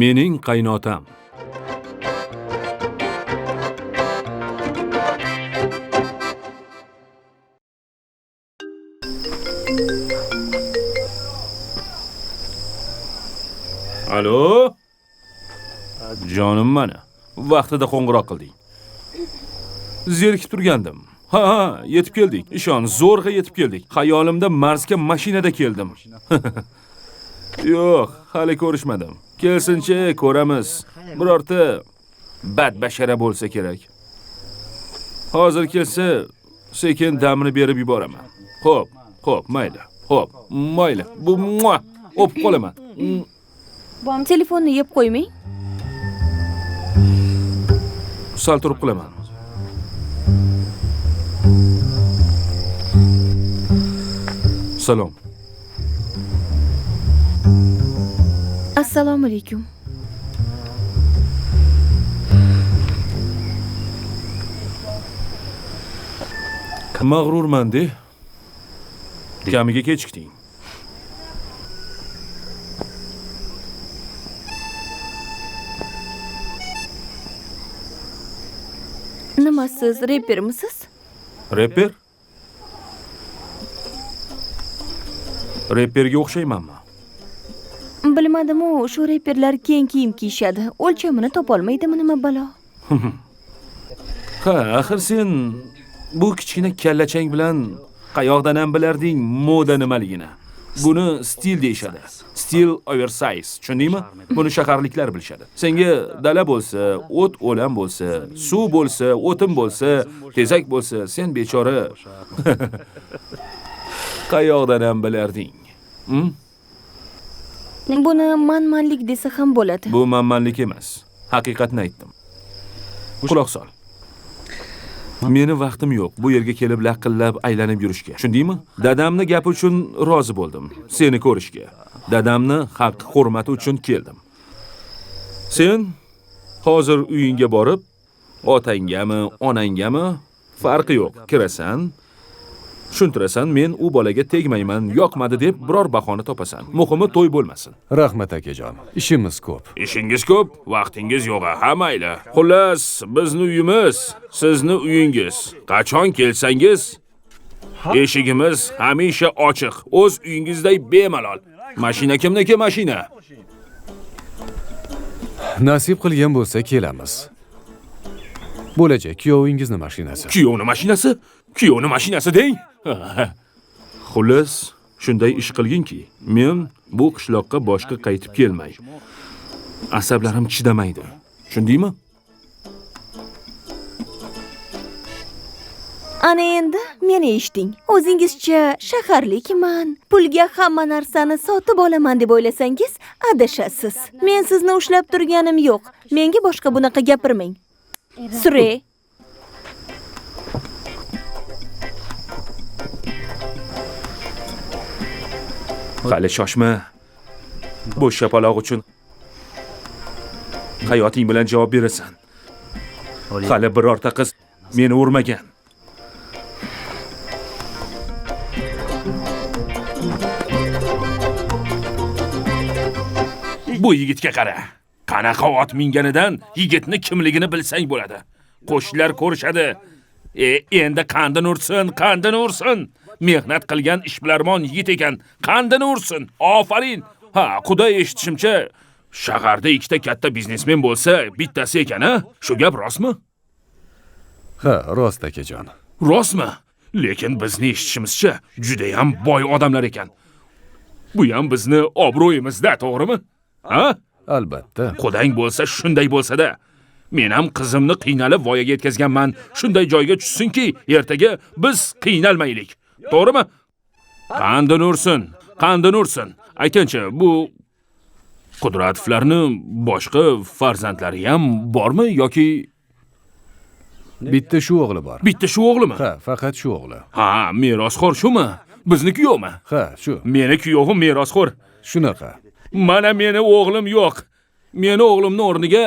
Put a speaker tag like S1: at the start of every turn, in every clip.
S1: Mening qaynotam. Alo? Jonim mana. Vaqtida qo'ng'iroq qilding. Zerikib turgandim. Ha, yetib keldik. Ishon, zo'rg'a yetib keldik. Xayolimda Marsga mashinada keldim. Yo'q, hali ko'rishmadim. Kelsinchi, ko'ramiz. Birorta badbashara bo'lsa kerak. Hozir kelsa, sekin damini berib yuboraman. Xo'p, xo'p, mayli. Xo'p, mayli. Bu o'pib qolaman.
S2: Telefonni yeb qo'ymang.
S1: Sal turib qilaman. Salom.
S2: Assalomu alaykum.
S1: Mag'rurman de. Kamiga kechikding.
S2: Nima siz repermisiz?
S1: Reper? Reperga o'xshaymanmi?
S2: Bilmadim-u, shu reperlar keng kiyim kiyishadi. O'lchamini topolmaydimi nima balo?
S1: Ha, axir sen bu kichkina kallachang bilan qayoqdan ham bilarding moda nimaligini? Buni stil deyishadi. Stil oversize, tushundingmi? Buni shaharliklar bilishadi. Senga dala bo'lsa, o't o'lan bo'lsa, suv bo'lsa, o'tin bo'lsa, tezak bo'lsa, sen bechora qayoqdan ham bilarding?
S2: Buni manmanlik desa ham bo'ladi.
S1: Bu manmanlik emas. Haqiqatni aytdim. Quloq sol. Meni vaqtim yo'q bu yerga kelib laqillab aylanib yurishga. Tushundingmi? Dadamni gapi uchun rozi bo'ldim seni ko'rishga. Dadamni haq hurmati uchun keldim. Sen hozir uyingga borib, otangami, onangami farqi yo'q, kirasan, tushuntirasan, men u bolaga tegmayman, yoqmadi deb biror bahona topasan. Muhimi to'y bo'lmasin.
S3: Rahmat akajon. Ishimiz ko'p.
S1: Ishingiz ko'p, vaqtingiz yo'q, ha mayli. Xullas, bizni uyimiz, sizni uyingiz. Qachon kelsangiz, eshigimiz hamisha ochiq. O'z uyingizday bemalol. Mashina kimniki mashina?
S3: Nasib qilgan bo'lsa kelamiz. Bo'lajak kuyovingizni mashinasi.
S1: Kuyovni mashinasi? Kuyovni mashinasi deng. Xullas, shunday ish qilginki, men bu qishloqqa boshqa qaytib kelmay. Asablarim chidamaydi. Tushundingmi?
S2: Ana endi meni eshiting. O'zingizcha shaharlikman, pulga hamma narsani sotib olaman deb o'ylasangiz, adashasiz. Men sizni ushlab turganim yo'q. Menga boshqa bunaqa gapirmang. Sure.
S1: Hali shoshma. Bu shapaloq uchun hayoting bilan javob berasan. Hali birorta qiz meni urmagan. Bu yigitga qara. Qanaqa ot minganidan yigitni kimligini bilsang bo'ladi. Qo'shnilar ko'rishadi. Endi qandini ursin, qandini ursin. Mehnat qilgan ishbilarmon yigit ekan. Qandini ursin. Ofarin. Ha, xudo eshitishimcha, shaharda ikkita katta biznesmen bo'lsa, bittasi ekan, ha? Shu gap rostmi?
S3: Ha, rost akajon.
S1: Rostmi? Lekin bizni eshitishimizcha, juda ham boy odamlar ekan. Bu ham bizni obro'yimizda, to'g'rimi? Ha?
S3: Albatta.
S1: Xudang bo'lsa, shunday bo'lsa-da. Men ham qizimni qiynalib voyaga yetkazganman. Shunday joyga tushsinki, ertaga biz qiynalmaylik. To'g'rimi? Qandini ursin, qandini ursin. Aytgancha, bu Qudratovlarni boshqa farzandlari ham bormi yoki
S3: bitta shu o'g'li bor?
S1: Bitta shu o'g'limi?
S3: Ha, faqat shu o'g'li.
S1: Ha, merosxo'r shumi? Bizni kuyovmi?
S3: Ha, shu.
S1: Meni kuyovim merosxo'r.
S3: Shunaqa.
S1: Mana meni o'g'lim yo'q. Meni o'g'limni o'rniga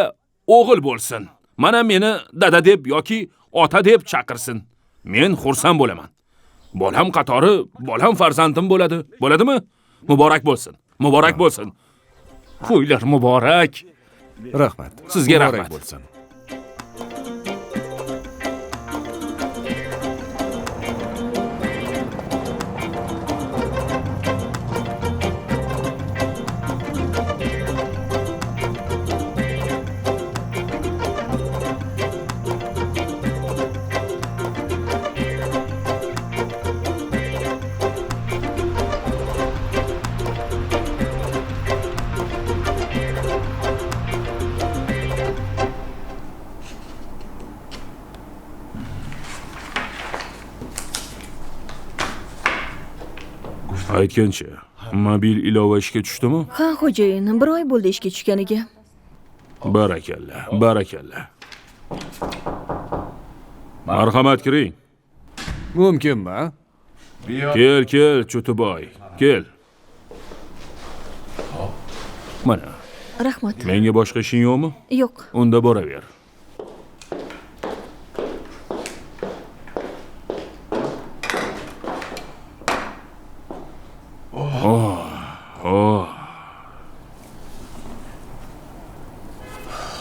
S1: o'g'il bo'lsin. Mana meni dada deb yoki ota deb chaqirsin. Men xursand bo'laman. Bolam qatori bolam farzandim bo'ladi. Bo'ladimi? Muborak bo'lsin. Muborak bo'lsin. Qo'ylar muborak.
S3: Rahmat.
S1: Sizga
S3: Muborak
S1: rahmat.
S3: bo'lsin.
S1: Aytgancha, mobil ilova ishga tushdimi?
S2: Ha, xo'jayin, bir oy bo'ldi ishga tushganiga.
S1: Barakalla, barakalla. Marhamat, kiring.
S3: Mumkinmi?
S1: Kel, kel, Cho'tiboy, kel. Mana,
S2: Rahmat.
S1: menga boshqa ishing yo'qmi?
S2: Yo'q.
S1: Unda boraver. Oh, oh.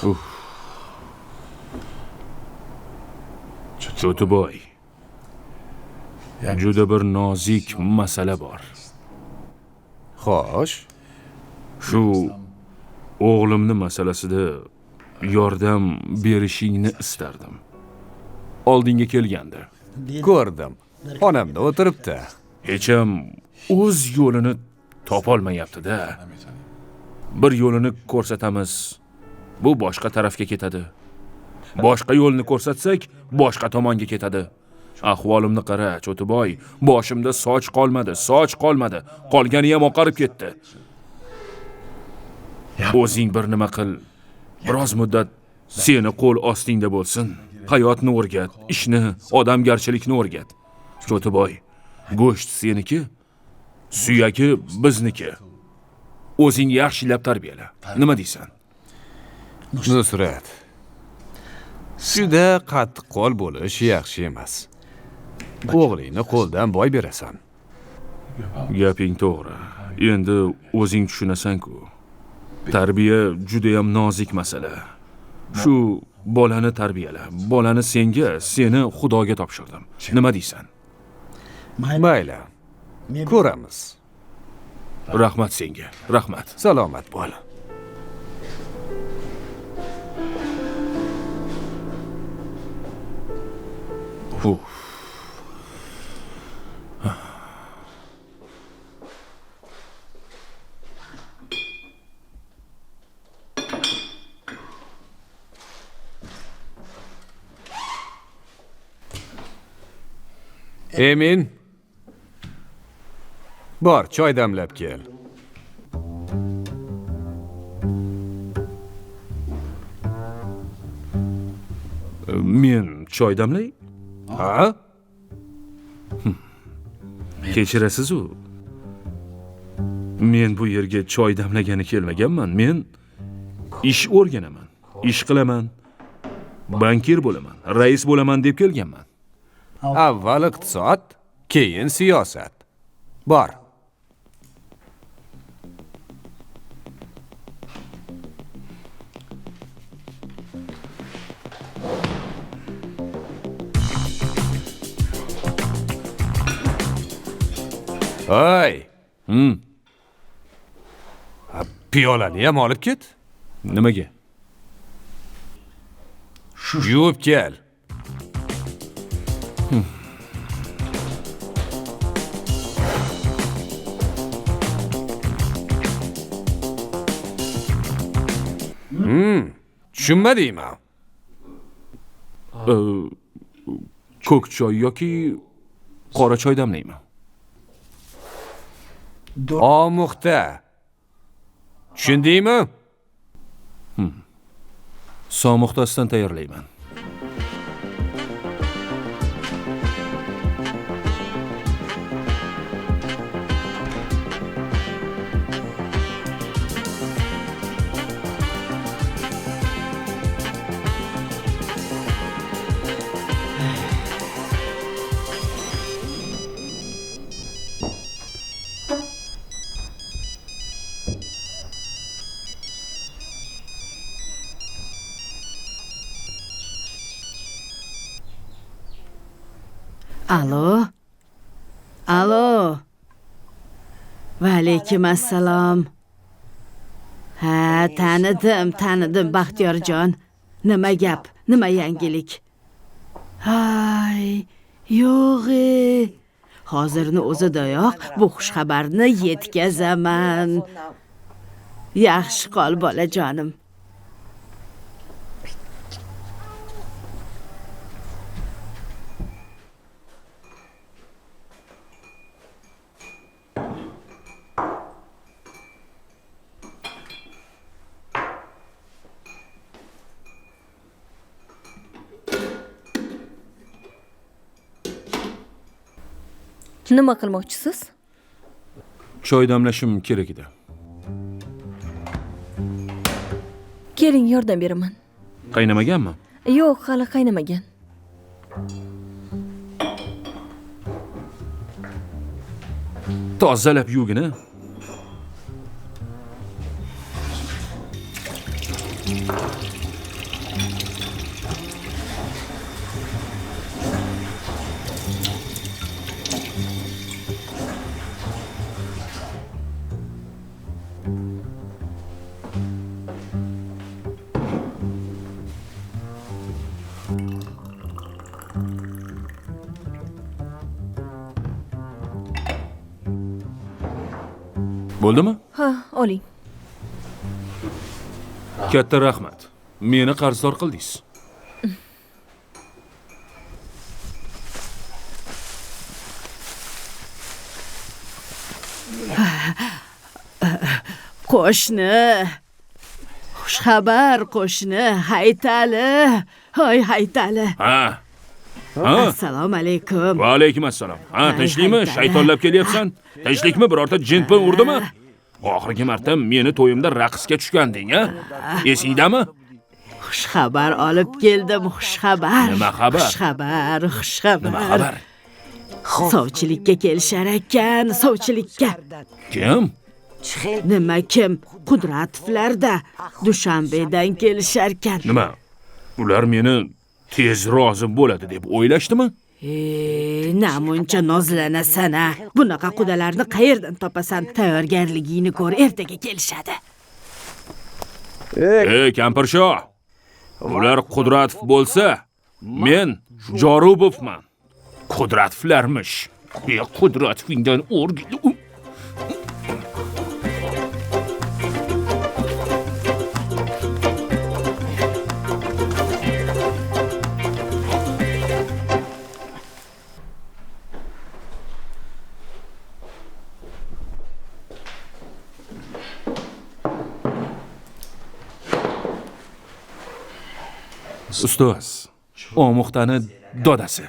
S1: Uf. Cho'tiboy. Juda bir nozik masala bor.
S3: Xo'sh.
S1: Shu o'g'limni masalasida yordam berishingni istardim. Oldinga kelgandi.
S3: Ko'rdim. Xonamda o'tiribdi.
S1: Hecham o'z yo'lini topolmayapti-da. Bir yo'lini ko'rsatamiz, bu boshqa tarafga ketadi. Boshqa yo'lni ko'rsatsak, boshqa tomonga ketadi. Ahvolimni qara, Cho'tiboy, boshimda soch qolmadi, soch qolmadi. Qolgani ham oqarib ketdi. O'zing bir nima qil. Biroz muddat seni qo'l ostingda bo'lsin. Hayotni o'rgat, ishni, odamgarchilikni o'rgat. Cho'tiboy, go'sht seniki, suyagi bizniki. O'zing yaxshilab tarbiyala. Nima deysan?
S3: Nusrat. Juda qattiqqo'l bo'lish yaxshi emas. O'g'lingni qo'ldan boy berasan.
S1: Gaping to'g'ri. Endi o'zing tushunasan-ku. Tarbiya juda ham nozik masala. Shu bolani tarbiyala. Bolani senga, seni Xudoga topshirdim. Nima deysan?
S3: Mayli. Ko'ramiz.
S1: Rahmat senga. Rahmat.
S3: Salomat bo'l.
S1: Uf.
S3: Emin. Bor, choy damlab kel.
S1: Men choy damlay?
S3: Ha?
S1: Kechirasiz-u. Men bu yerga choy damlagani kelmaganman. Men ish o'rganaman, ish qilaman, bankir bo'laman, rais bo'laman deb kelganman.
S3: Avval iqtisod, keyin siyosat. Bor. Ay. Piyolani ham olib ket.
S1: Nimaga?
S3: Yuvib kel. Tushunmadingmi?
S1: Ko'k choy yoki qora choy damlaymi?
S3: Omuxta. Tushundingmi?
S1: Somuxtasidan tayyorlayman.
S4: Alo? Alo? Va alaykum assalom. Ha, tanidim, tanidim Baxtiyorjon. Nima gap? Nima yangilik? Hay, yo'q. Hozirni o'zidayoq bu xushxabarni yetkazaman. Yaxshi qol bolajonim.
S2: Nima qilmoqchisiz?
S1: Choy damlashim kerak edi.
S2: Keling, yordam beraman.
S1: Qaynamaganmi?
S2: Yo'q, hali qaynamagan.
S1: Tozalab yuvgin-a. Bo'ldimi?
S2: Ha, oling.
S1: Katta rahmat. Meni qarzdor qildingiz.
S4: Qo'shni. Xushxabar qo'shni, Haytali. Hoy Haytali.
S1: Ha. Ha.
S4: Assalomu alaykum.
S1: Va alaykum assalom. Ha, tinchlikmi? Shaytonlab kelyapsan? Tinchlikmi? Birorta jinpin urdimi? Oxirgi marta meni to'yimda raqsga tushganding, a? Esingdami?
S4: Xushxabar olib keldim, xushxabar.
S1: Nima xabar?
S4: Xushxabar, xushxabar.
S1: Nima xabar?
S4: Sovchilikka kelishar ekan, sovchilikka.
S1: Kim?
S4: Nima kim? Qudratovlarda Dushanbedan kelishar ekan.
S1: Nima? Ular meni tez rozi bo'ladi deb o'ylashdimi?
S4: Namuncha nozlanasan a? Bunaqa qudalarni qayerdan topasan? Tayyorgarligingni ko'r, ertaga kelishadi.
S1: Ey, kampirsho! Ular Qudratov bo'lsa, men Jorubovman. Qudratovlarmish. Ey, Qudratovingdan o'rgil. Ustoz, Omuxtani dodasi.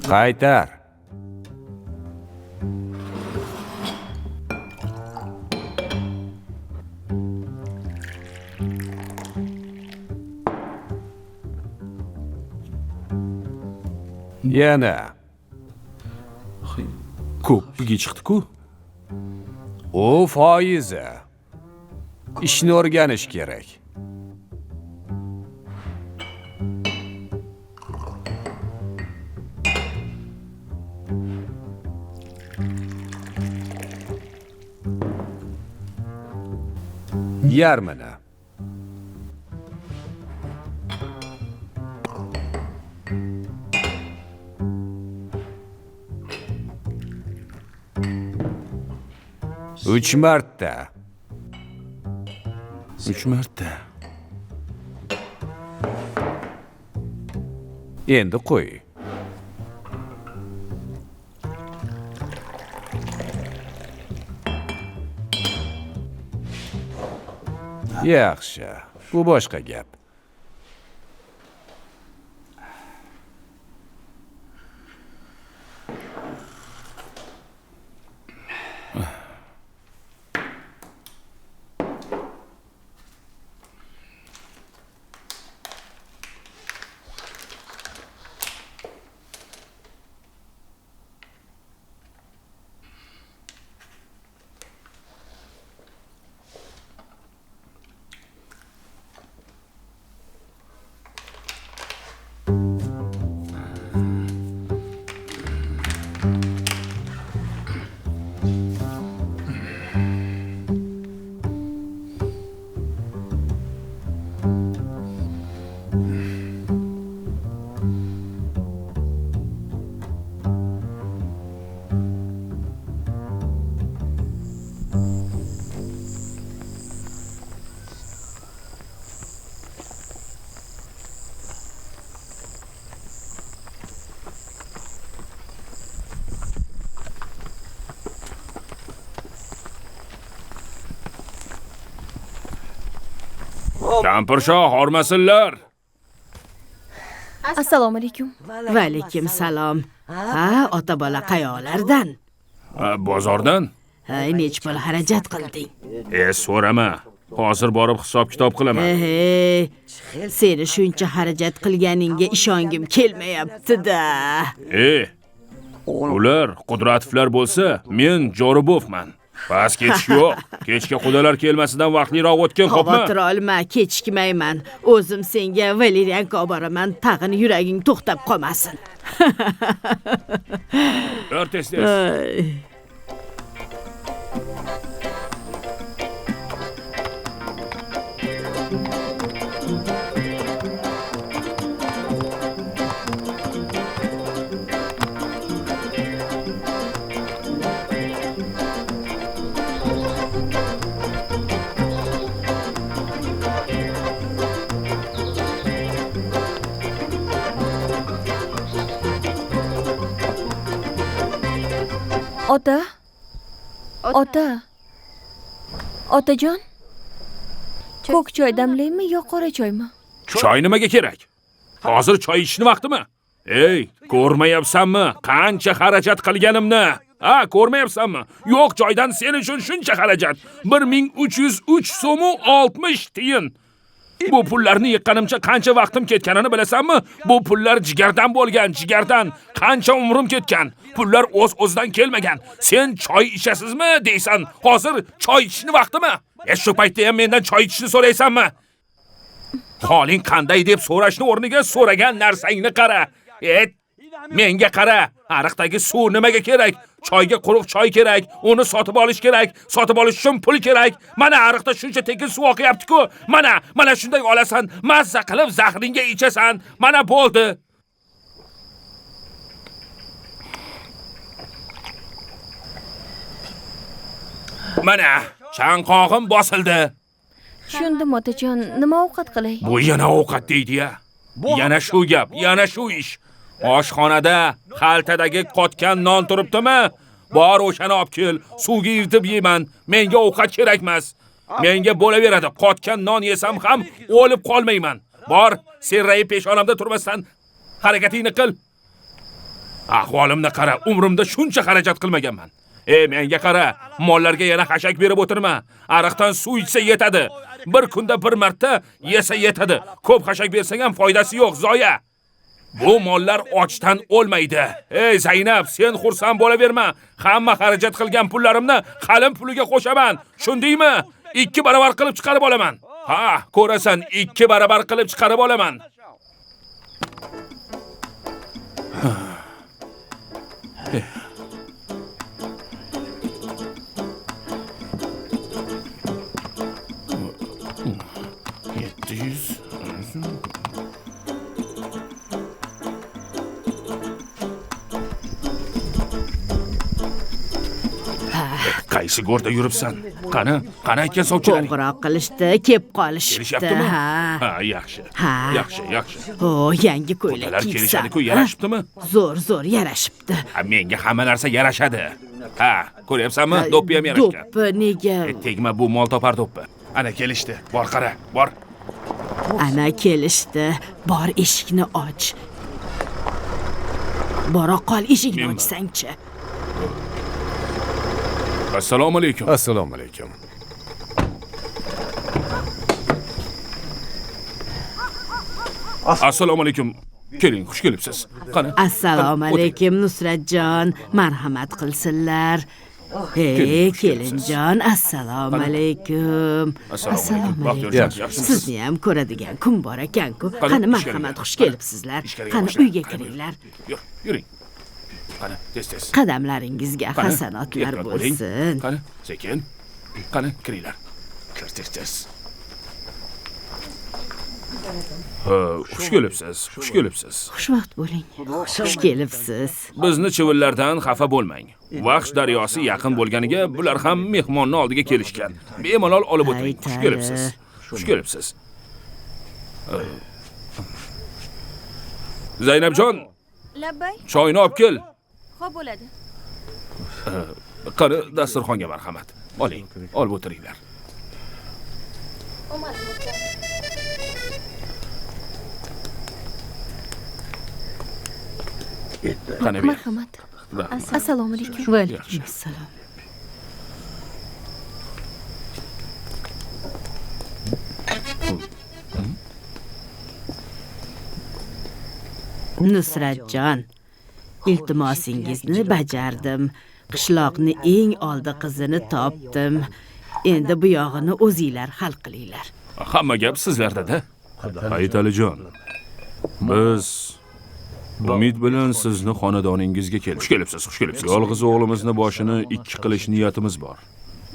S3: Qaytar. Yana.
S1: Ko'piga chiqdi-ku.
S3: U foizi. Ishni o'rganish kerak. Yarmini. Uch marta.
S1: 3 marta.
S3: Endi qo'y. Yaxshi, bu boshqa gap.
S1: Kampirshoh, hormasinlar.
S2: Assalomu alaykum.
S4: Va alaykum salom. Ha, ota bola qayoqlardan?
S1: Bozordan.
S4: Ha, nech pul xarajat qilding?
S1: So'rama. Hozir borib hisob-kitob qilaman.
S4: Seni shuncha xarajat qilganingga ishongim kelmayapti-da.
S1: Ular Qudratovlar bo'lsa, men Jo'rabovman. Pas ketish yo'q. Kechga qudalar kelmasidan vaqtliroq o'tgin, xo'pmi?
S4: Xavotir olma, kechikmayman. O'zim senga valeriyanka olib boraman, tag'in yuraging to'xtab qolmasin.
S1: Yur tez-tez.
S2: Ota? Ota? Otajon? Ko'k choy damlaymi yo qora choymi?
S1: Choy nimaga kerak? Hozir choy ichishni vaqtimi? Ey, ko'rmayapsanmi qancha xarajat qilganimni? Ha, ko'rmayapsanmi? Yo'q joydan sen uchun shuncha xarajat. 1303 so'm 60 tiyin. Bu pullarni yiqqanimcha qancha vaqtim ketganini bilasanmi? Bu pullar jigardan bo'lgan, jigardan. Qancha umrim ketgan. Pullar o'z-o'zidan kelmagan. Sen choy ichasizmi deysan. Hozir choy ichishni vaqtimi? Shu paytda ham mendan choy ichishni so'raysanmi? Holing qanday deb so'rashni o'rniga so'ragan narsangni qara. Menga qara. Ariqdagi suv nimaga kerak? Choyga quruq choy kerak, uni sotib olish kerak, sotib olish uchun pul kerak. Mana ariqda shuncha tekin suv oqyapti-ku. Mana shunday olasan, mazza qilib zahringga ichasan. Mana bo'ldi. Mana chanqog'im bosildi.
S2: Tushundim, otajon. Nima ovqat qilay?
S1: Bu yana ovqat deydi-ya. Yana shu gap, yana shu ish. Oshxonada xaltadagi qotgan non turibdimi? Bor o'shani olib kel, suvga eritib yeyman. Menga ovqat kerak emas. Menga bo'laveradi. Qotgan non yesam ham o'lib qolmayman. Bor, serrayib peshonamda turmasdan harakatingni qil. Ahvolimni qara, umrimda shuncha xarajat qilmaganman. Menga qara, mollarga yana xashak berib o'tirma. Ariqdan suv ichsa yetadi. Bir kunda bir marta yesa yetadi. Ko'p xashak bersang ham foydasi yo'q, zoya. Bu mollar ochdan o'lmaydi. Ey Zaynab, sen xursand bo'laverma. Hamma xarajat qilgan pullarimni qalin puliga qo'shaman. Tushundingmi? 2 barobar qilib chiqarib olaman. Ha, ko'rasan, 2 barobar qilib chiqarib olaman. Qaysi go'rda yuribsan? Qani, qani aytgan sovchilaring?
S4: Qo'ng'iroq qilishdi, kelib qolishdi.
S1: Kelishyaptimi?
S4: Ha.
S1: Ha, yaxshi.
S4: Ha.
S1: Yaxshi, yaxshi.
S4: O, yangi ko'ylak
S1: Qudalar
S4: kiyibsan.
S1: kelishadi-ku, yarashibdimi?
S4: Zo'r, zo'r yarashibdi.
S1: Ha, menga hamma narsa yarashadi. Ha, ko'ryapsanmi? Do'ppi ham yarashgan.
S4: Do'ppi nega?
S1: Tegma bu mol topar do'ppi. Ana kelishdi. Bor qara, bor.
S4: Ana kelishdi. Bor eshikni och. Bora qol, eshikni ochsangchi.
S1: Assalomu alaykum.
S3: Assalomu alaykum.
S1: Assalomu alaykum. Keling, xush kelibsiz. Qani?
S4: Assalomu alaykum Nusratjon, marhamat qilsinlar. Hey, kelinjon, assalomu alaykum.
S1: Assalomu alaykum.
S4: Sizni ham ko'radigan kun bor ekan-ku. Qani marhamat, xush kelibsizlar. Qani uyga kiringlar.
S1: Yur, yuring. Qani, tez-tez.
S4: Qadamlaringizga hasanotlar bo'lsin.
S1: Qani, sekin. Qani, kiringlar. Kir tez-tez. Xush kelibsiz, xush kelibsiz.
S4: Xushvaqt bo'ling. Xush kelibsiz.
S1: Bizni chivinlardan xafa bo'lmang. Vaxsh daryosi yaqin bo'lganiga bular ham mehmonni oldiga kelishgan. Bemalol olib o'tiring. Xush kelibsiz. Xush kelibsiz. Zaynabjon,
S2: labbay.
S1: Choyni olib kel.
S2: Xo'p bo'ladi.
S1: Qani dasturxonga marhamat. Oling, olib o'tiringlar. Qani ber.
S2: Marhamat. Assalomu alaykum.
S4: Va alaykum assalom. Nusratjon, iltimosingizni bajardim. Qishloqni eng oldi qizini topdim. Endi bu yog'ini o'zinglar hal qilinglar.
S1: Hamma gap sizlarda-da. Hayitalijon, biz umid bilan sizni xonadoningizga keldik. Xush kelibsiz, xush kelibsiz. Yolg'iz o'g'limizni boshini ikki qilish niyatimiz bor.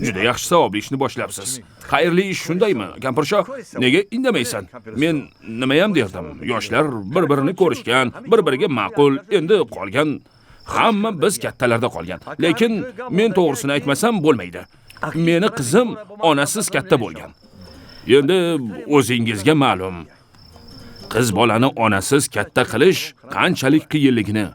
S1: Juda yaxshi savobli ishni boshlabsiz. Xayrli ish shundaymi, Kampirshoh? Nega indamaysan? Men nimayam derdim. Yoshlar bir-birini ko'rishgan, bir-biriga ma'qul, endi qolgan hamma biz kattalarda qolgan. Lekin men to'g'risini aytmasam bo'lmaydi. Meni qizim onasiz katta bo'lgan. Endi o'zingizga ma'lum. Qiz bolani onasiz katta qilish qanchalik qiyinligini,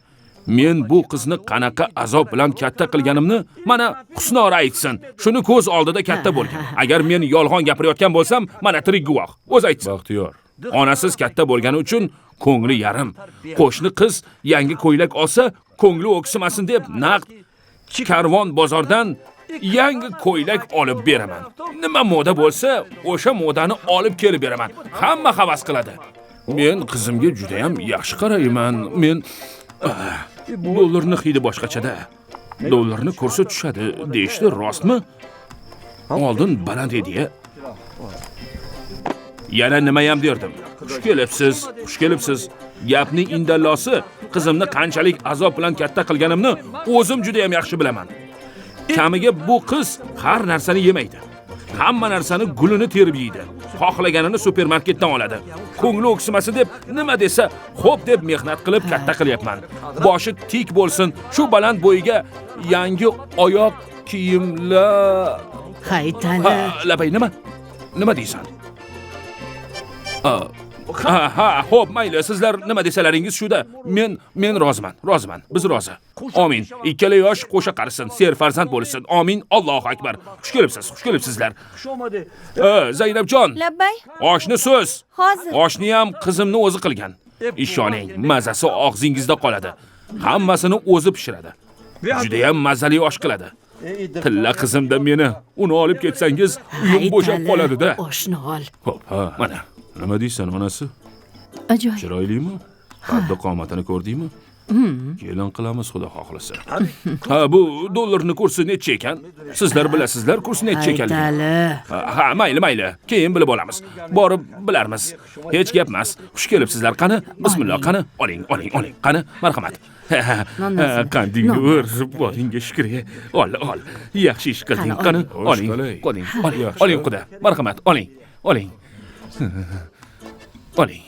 S1: men bu qizni qanaqa azob bilan katta qilganimni mana Husnora aytsin. Shuni ko'z oldida katta bo'lgan. Agar men yolg'on gapirayotgan bo'lsam, mana tirik guvoh. O'zi aytsin. Baxtiyor. Onasiz katta bo'lgani uchun ko'ngli yarim. Qo'shni qiz yangi ko'ylak olsa, ko'ngli o'ksimasin deb naqd Karvon bozordan yangi ko'ylak olib beraman. Nima moda bo'lsa, o'sha modani olib kelib beraman. Hamma havas qiladi. Men qizimga juda ham yaxshi qarayman. Men dollarni hidi boshqachada. Dollarni ko'rsa tushadi deyishdi, rostmi? Oldin baland edi-ya. Yana nimayam derdim. Xush kelibsiz, xush kelibsiz. Gapning indallosi, qizimni qanchalik azob bilan katta qilganimni o'zim juda ham yaxshi bilaman. Kamiga bu qiz har narsani yemaydi. Hamma narsani gulini terib yeydi. Xohlaganini supermarketdan oladi. Ko'ngli o'ksimasin deb nima desa, xo'p deb mehnat qilib katta qilyapman. Boshi tik bo'lsin, shu baland bo'yiga yangi oyoq kiyimlar.
S4: Haytali.
S1: Labay nima? Nima deysan? Ha, xo'p, mayli, sizlar nima desalaringiz shuda. Men roziman, roziman. Biz rozi. Amin. Ikkala yosh qo'sha qarisin, serfarzand bo'lsin. Amin. Allohu akbar. Xush kelibsiz, xush kelibsizlar. Zaynabjon.
S2: Labbay.
S1: Oshni so'z.
S2: Hozir.
S1: Oshni ham qizimni o'zi qilgan. Ishoning, mazasi og'zingizda qoladi. Hammasini o'zi pishiradi. Juda ham mazali osh qiladi. Tilla qizimda meni, uni olib ketsangiz, uyim bo'shab qoladi-da.
S4: Oshni ol.
S1: Xo'p, ha, mana. Nima deysan, onasi?
S4: Ajoyib.
S1: Chiroylimi? Qaddi qomatini ko'rdingmi? Kelin qilamiz, xudo xohlasa. Ha, bu dollarni kursi necha ekan? Sizlar bilasizlar kurs necha ekanligini. Ha, mayli, mayli. Keyin bilib olamiz. Borib bilarmiz. Hech gap emas. Xush kelibsizlar. Qani, bismillah, qani, oling, oling, oling. Qani, marhamat. Qandingni ur, boringga shukr. Ol, ol. Yaxshi ish qilding. Qani, oling, oling, oling, oling quda. Marhamat, oling, oling. Oling.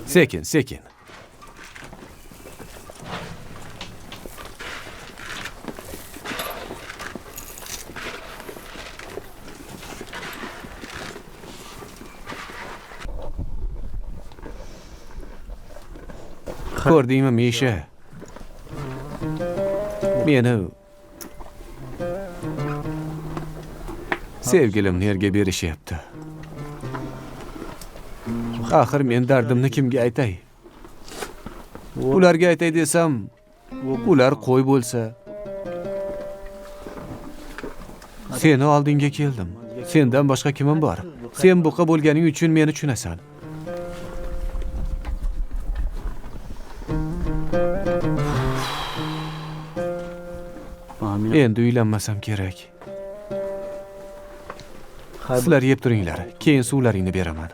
S3: Sekin, sekin. Ko'rdingmi, Misha? Meni sevgilimni erga berishyapti. Axir men dardimni kimga aytay? Ularga aytay desam, ular qo'y bo'lsa. Seni oldinga keldim. Sendan boshqa kimim bor? Sen buqa bo'lganing uchun meni tushunasan. Endi uylanmasam kerak. Sizlar yeb turinglar, keyin suvlaringni beraman.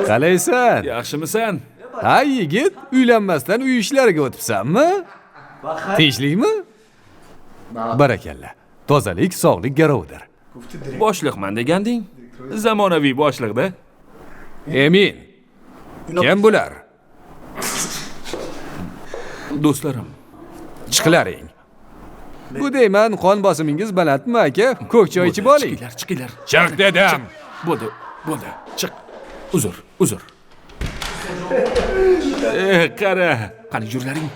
S3: Qalaysan?
S1: Yaxshimisan?
S3: Ha yigit, uylanmasdan uy ishlariga o'tibsanmi? Tinchlikmi? Barakalla. Tozalik sog'lik garovidir.
S1: Boshliqman deganding? Zamonaviy boshliqda.
S3: Emin. Kim bular?
S1: Do'stlarim.
S3: Chiqlaring. Bu deyman, qon bosimingiz balandmi aka? Ko'k choy ichib oling.
S1: Chiqinglar, chiqinglar.
S3: Chiq dedim.
S1: Bo'ldi, bo'ldi. Chiq. Uzr, uzr. Qara, qani yurlaring.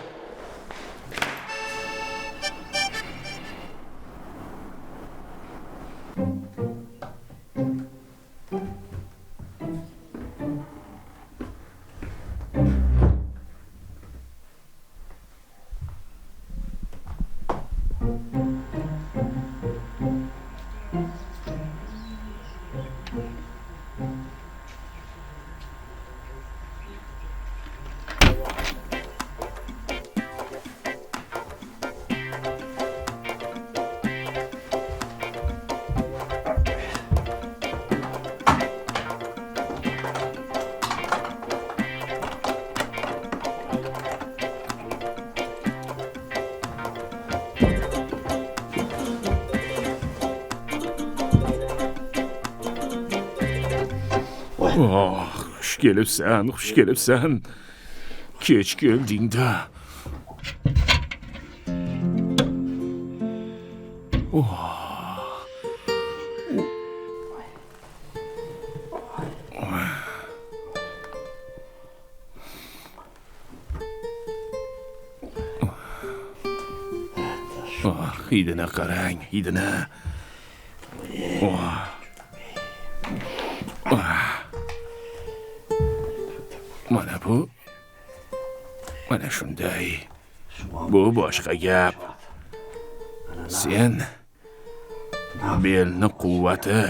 S1: Oh, xush kelibsan, xush kelibsan. Kech kelding-da. Oh. Oh, hidini qarang, hidini. Oh. Oh. Mana bu, mana shunday. Bu boshqa gap. Sen belni quvvati,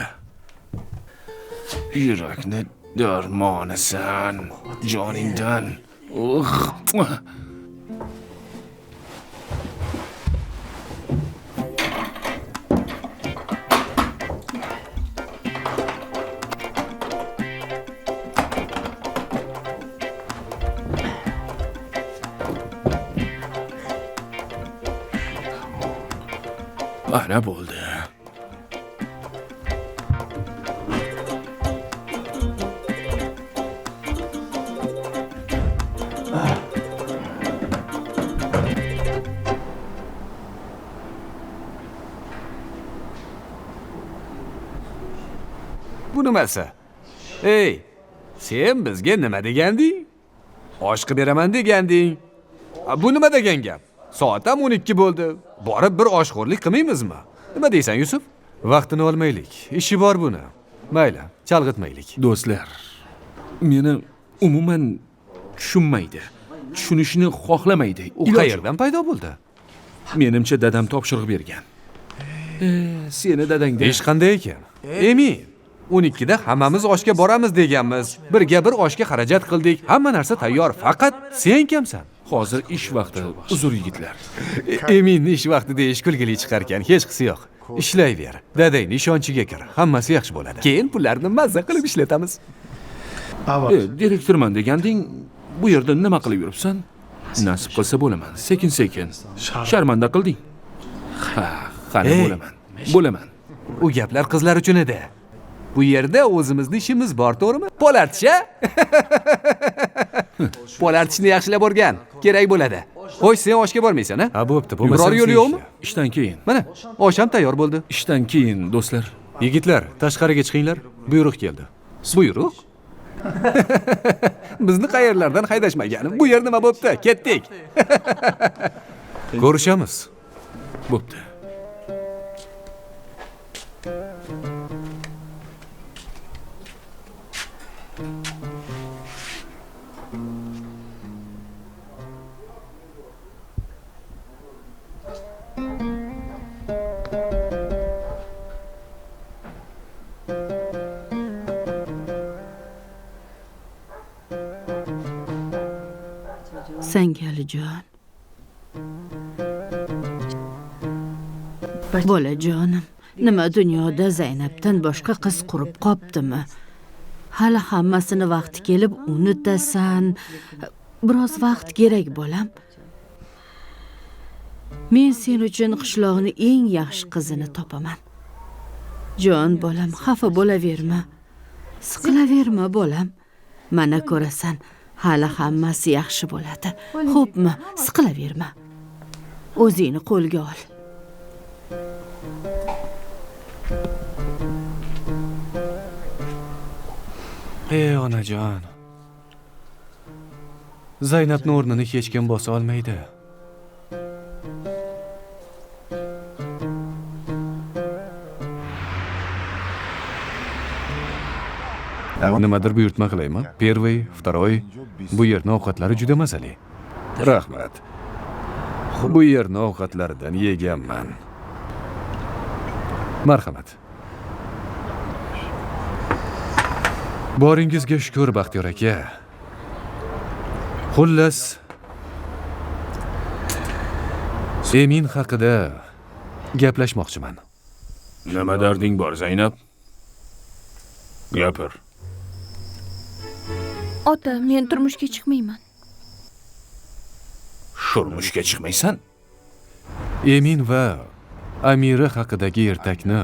S1: yurakni darmonisan, joningdan. Ana bo'ldi.
S3: Bu nimasi? Ey, sen bizga nima deganding? Osh qilib beraman deganding. Bu nima degan gap? Soat ham 12 bo'ldi. Borib bir oshxo'rlik qilmaymizmi? Nima deysan, Yusuf? Vaqtini olmaylik. Ishi bor buni. Mayli, chalg'itmaylik.
S1: Do'stlar, meni umuman tushunmaydi. Tushunishni xohlamaydi.
S3: U qayerdan paydo bo'ldi?
S1: Menimcha dadam topshiriq bergan. Seni dadangda.
S3: Ish qanday ekan? Emin, 12 da hammamiz oshga boramiz deganmiz. Birga bir oshga xarajat qildik. Hamma narsa tayyor, faqat sen kamsan.
S1: Hozir ish vaqti, uzr yigitlar.
S3: Emin ish vaqti deyish kulgili chiqarkan, hech qisi yo'q. Ishlayver. Dadangni ishonchiga kir. Hammasi yaxshi bo'ladi. Keyin pullarni mazza qilib ishlatamiz.
S1: Direktorman deganding, bu yerda nima qilib yuribsan? Nasib qilsa bo'laman. Sekin-sekin. Sharmanda qilding. Ha, qani bo'laman. Bo'laman.
S3: U gaplar qizlar uchun edi. Bu yerda o'zimizni ishimiz bor, to'g'rimi? Pol artish-a? Pol artishni yaxshilab o'rgan, kerak bo'ladi. Xo'sh, sen oshga bormaysan, a?
S1: Ha, bo'pti, bo'lmasa.
S3: Biror yo'li yo'qmi?
S1: Ishdan keyin.
S3: Mana, osh ham tayyor bo'ldi.
S1: Ishdan keyin, do'stlar.
S3: Yigitlar, tashqariga chiqinglar. Buyruq keldi. Buyruq? Bizni qayerlardan haydashmagani? Bu yer nima bo'pti? Ketdik. Ko'rishamiz.
S1: Bo'pti.
S4: Sangalijon. Bolajonim, Nima dunyoda Zaynabdan boshqa qiz qurib qoptimi? Hali hammasini vaqti kelib unutasan. Biroz vaqt kerak bolam. Men sen uchun qishloqning eng yaxshi qizini topaman. Jon bolam, xafa bo'laverma. Siqilaverma bolam. Mana ko'rasan, hali hammasi yaxshi bo'ladi. Xo'pmi? Siqilaverma. O'zingni qo'lga ol.
S3: Ey onajon. Zaynabning o'rnini hech kim bosa olmaydi. Nimadir buyurtma qilaymi? Первый, второй. Bu yerning ovqatlari juda mazali. Rahmat. Bu yerning ovqatlaridan yeganman. Marhamat. Boringizga shukr, Baxtiyor aka. Xullas, Emin haqida gaplashmoqchiman.
S1: Nima darding bor, Zaynab? Gapir.
S2: Ota, men turmushga chiqmayman.
S1: Turmushga chiqmaysan?
S3: Emin va Amira haqidagi ertakni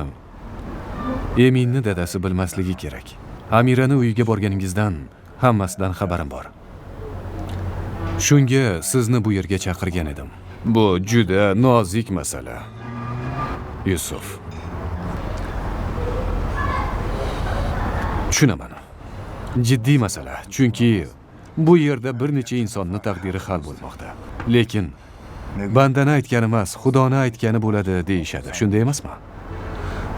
S3: Eminni dadasi bilmasligi kerak. Amirani uyiga borganingizdan hammasidan xabarim bor. Shunga sizni bu yerga chaqirgan edim. Bu juda nozik masala. Yusuf. Tushunaman. Jiddiy masala, chunki bu yerda bir necha insonni taqdiri hal bo'lmoqda. Lekin bandani aytgani emas, Xudoni aytgani bo'ladi deyishadi. Shunday emasmi?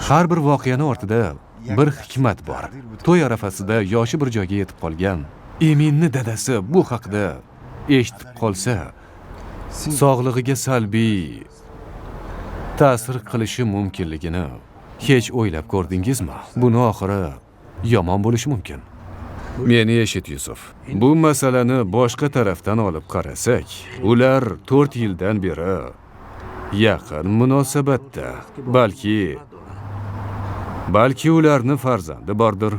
S3: Har bir voqeani ortida bir hikmat bor. To'y arafasida yoshi bir joyga yetib qolgan Eminni dadasi bu haqda eshitib qolsa, sog'lig'iga salbiy ta'sir qilishi mumkinligini hech o'ylab ko'rdingizmi? Buni oxiri yomon bo'lishi mumkin. Meni eshit, Yusuf. Bu masalani boshqa tarafdan olib qarasak, ular 4 yildan beri yaqin munosabatda. Balki ularni farzandi bordir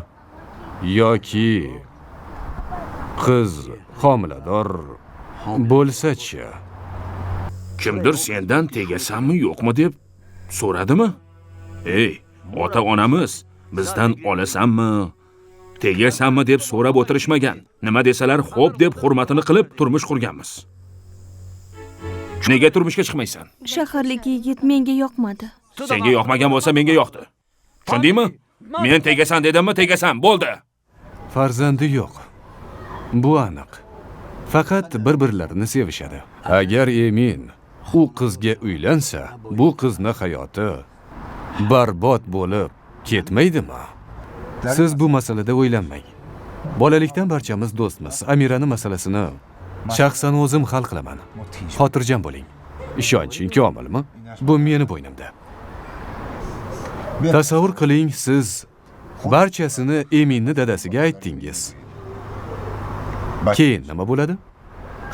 S3: yoki qiz homilador bo'lsa-chi.
S1: Kimdir sendan tegasanmi yo'qmi deb so'radimi? Ey, ota-onamiz bizdan olasanmi, tegasanmi deb so'rab o'tirishmagan. Nima desalar xo'p deb hurmatini qilib turmush qurganmiz. Nega turmushga chiqmaysan?
S2: Shaharlik yigit menga yoqmadi.
S1: Senga yoqmagan bo'lsa menga yoqdi. Tushundingmi? Men tegasan dedimmi, tegasan, bo'ldi.
S3: Farzandi yo'q. Bu aniq. Faqat bir-birlarini sevishadi. Agar Emin u qizga uylansa, bu qizni hayoti barbod bo'lib ketmaydimi? Siz bu masalada o'ylanmang. Bolalikdan barchamiz do'stmiz. Amirani masalasini shaxsan o'zim hal qilaman. Xotirjam bo'ling. Ishonching komilmi? Bu meni bo'ynimda. Tasavvur qiling, siz barchasini Eminni dadasiga aytdingiz. Keyin nima bo'ladi?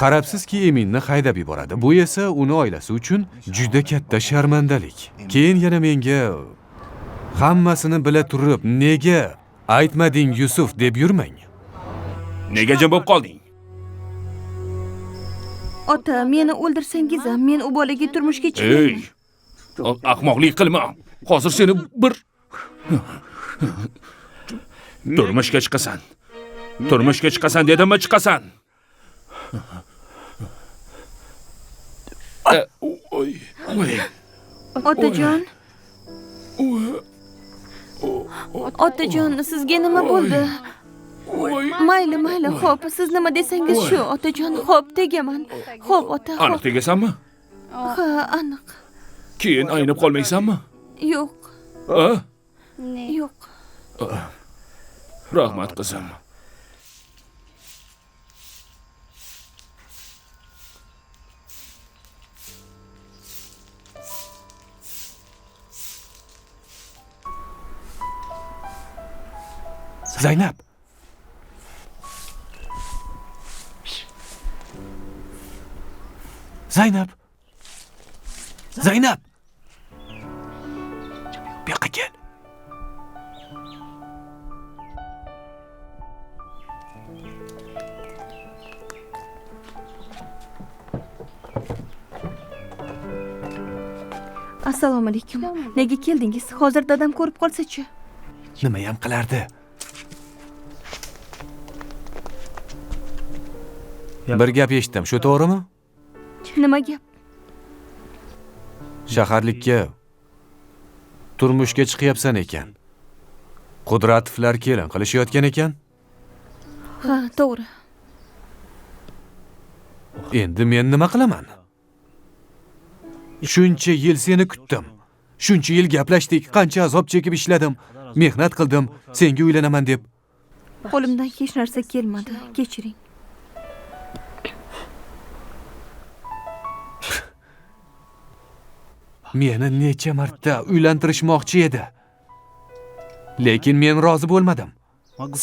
S3: Qarabsizki, Eminni haydab yuboradi. Bu esa uni oilasi uchun juda katta sharmandalik. Keyin yana menga hammasini bila turib, nega aytmading Yusuf deb yurmang.
S1: Nega jim bo'lib qolding?
S2: Ota, meni o'ldirsangiz ham men u bolaga turmushga chiqmayman.
S1: Ey, ahmoqlik qilma. Hozir seni bir turmushga chiqasan. Turmushga chiqasan dedimmi, chiqasan.
S2: Otajon. Otajon, sizga nima bo'ldi? Mayli, mayli, xo'p, siz nima desangiz shu, otajon, xo'p, tegaman. Xo'p, ota, xo'p.
S1: Aniq tegasanmi?
S2: Ha, aniq.
S1: Keyin aynib qolmaysanmi?
S2: Yo'q.
S1: Ha?
S2: Yo'q.
S1: Rahmat qizim.
S3: Zaynab. Zaynab. Zaynab. Bu
S2: Assalomu alaykum. Nega keldingiz? Hozir dadam ko'rib qolsa-chi?
S3: Nima ham qilardi? Bir gap eshitdim, shu to'g'rimi?
S2: Nima gap?
S3: Shaharlikka turmushga chiqyapsan ekan. Qudratovlar kelin qilishayotgan ekan.
S2: Ha, to'g'ri.
S3: Endi men nima qilaman? Shuncha yil seni kutdim. Shuncha yil gaplashdik, qancha azob chekib ishladim, mehnat qildim, senga uylanaman deb.
S2: Qo'limdan hech narsa kelmadi, kechiring.
S3: Meni necha marta uylantirishmoqchi edi. Lekin men rozi bo'lmadim.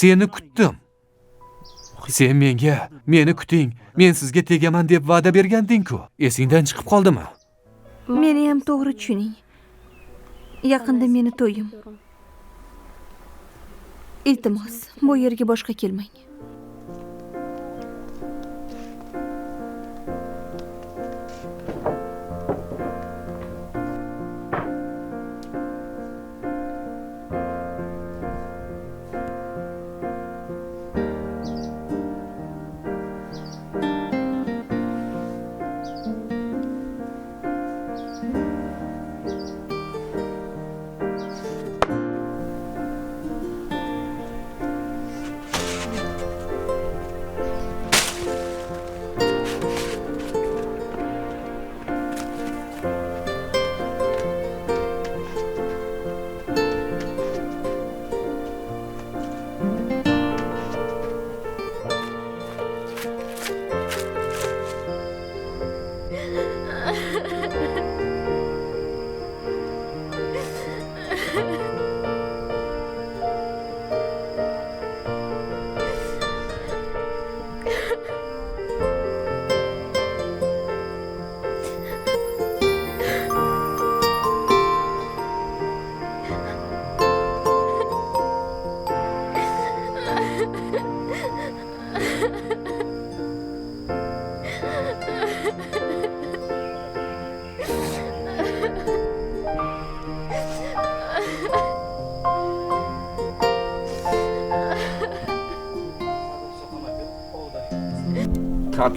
S3: Seni kutdim. Sen menga, meni kuting, men sizga tegaman deb va'da berganding-ku. Esingdan chiqib qoldimi?
S2: Meni ham to'g'ri tushuning. Yaqinda meni to'yim. Iltimos, bu yerga boshqa kelmang.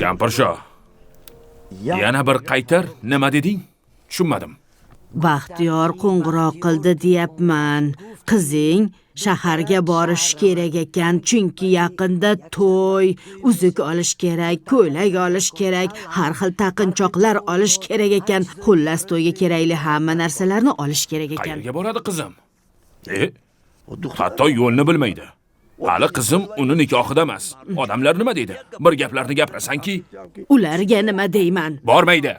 S1: Kampirsho, yana bir qaytar, nima deding? Tushunmadim.
S4: Baxtiyor qo'ng'iroq qildi deyapman. Qizing shaharga borish kerak ekan, chunki yaqinda to'y, uzuk olish kerak, ko'ylak olish kerak, har xil taqinchoqlar olish kerak ekan. Xullas, to'yga kerakli hamma narsalarni olish kerak ekan.
S1: Qayerga boradi qizim? Hatto yo'lni bilmaydi. Hali qizim uni nikohida emas. Odamlar nima deydi? Bir gaplarni gapirasanki,
S4: ularga nima deyman?
S1: Bormaydi.